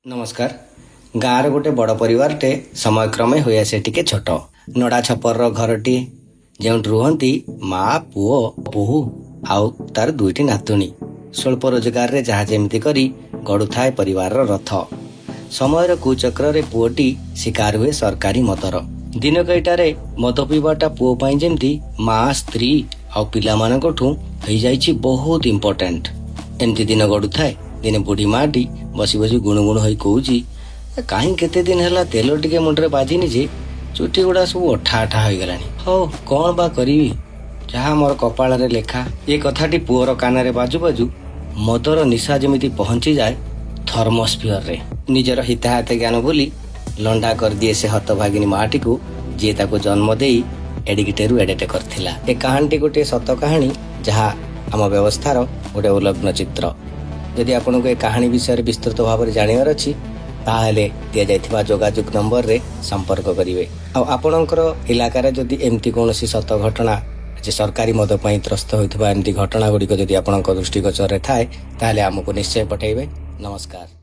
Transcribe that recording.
ନମସ୍କାର। ଗାଁର ଗୋଟେ ବଡ଼ ପରିବାରଟେ ସମୟକ୍ରମେ ହୋଇଆସେ ଟିକେ ଛୋଟ। ନଡ଼ା ଛପରର ଘରଟି, ଯେଉଁଠି ରୁହନ୍ତି ମା, ପୁଅ, ବୋହୂ ଆଉ ତାର ଦୁଇଟି ନାତୁଣୀ। ସ୍ୱଳ୍ପ ରୋଜଗାରରେ ଯାହା ଯେମିତି କରି ଗଢୁଥାଏ ପରିବାରର ରଥ। ସମୟର କୁଚକ୍ରରେ ପୁଅଟି ଶିକାର ହୁଏ ସରକାରୀ ମଦର। ଦିନ କେଇଟାରେ ମଦ ପିଇବାଟା ପୁଅ ପାଇଁ ଯେମିତି ମା, ସ୍ତ୍ରୀ ଆଉ ପିଲାମାନଙ୍କଠୁ ହେଇଯାଇଛି ବହୁତ ଇମ୍ପୋର୍ଟାଣ୍ଟ। ଏମିତି ଦିନ ଗଡୁଥାଏ। ଦିନେ ବୁଢୀ ମାଟି ବସି ବସି ଗୁଣୁ ଗୁଣୁ ହୋଇ କହୁଛି, "କାହିଁ କେତେ ଦିନ ହେଲା ତେଲ ଟିକେ ମୁଣ୍ଡରେ ବାଜିନି ଯେ ଚୁଟି ଗୁଡା ସବୁ ଅଠା ଅଠା ହୋଇଗଲାଣି। ହଉ, କଣ ବା କରିବି, ଯାହା ମୋର କପାଳରେ ଲେଖା।" ଏ କଥାଟି ପୁଅର କାନରେ ବାଜୁ ବାଜୁ ମଦର ନିଶା ଯେମିତି ପହଞ୍ଚିଯାଏ ଥର୍ମୋସ୍ଫିୟରରେ। ନିଜର ହିତାହିତ ଜ୍ଞାନ ଭୁଲି ଲଣ୍ଡା କରିଦିଏ ସେ ହତଭାଗିନୀ ମାଟିକୁ, ଯିଏ ତାକୁ ଜନ୍ମ ଦେଇ ଏଡ଼ିକିଟେରୁ ଏଡ଼େଟେ କରିଥିଲା। ଏ କାହାଣୀଟି ଗୋଟିଏ ସତ କାହାଣୀ, ଯାହା ଆମ ବ୍ୟବସ୍ଥାର ଗୋଟେ ଉଲଗ୍ନ ଚିତ୍ର। ଯଦି ଆପଣଙ୍କୁ ଏ କାହାଣୀ ବିଷୟରେ ବିସ୍ତୃତ ଭାବରେ ଜାଣିବାର ଅଛି, ତାହେଲେ ଦିଆଯାଇଥିବା ଯୋଗାଯୋଗ ନମ୍ବରରେ ସମ୍ପର୍କ କରିବେ। ଆଉ ଆପଣଙ୍କର ଇଲାକାରେ ଯଦି ଏମିତି କୌଣସି ସତ ଘଟଣା ଯେ ସରକାରୀ ମଦ ପାଇଁ ତ୍ରସ୍ତ ହୋଇଥିବା ଏମିତି ଘଟଣା ଗୁଡ଼ିକ ଯଦି ଆପଣଙ୍କ ଦୃଷ୍ଟିଗୋଚରରେ ଥାଏ, ତାହେଲେ ଆମକୁ ନିଶ୍ଚୟ ପଠାଇବେ। ନମସ୍କାର।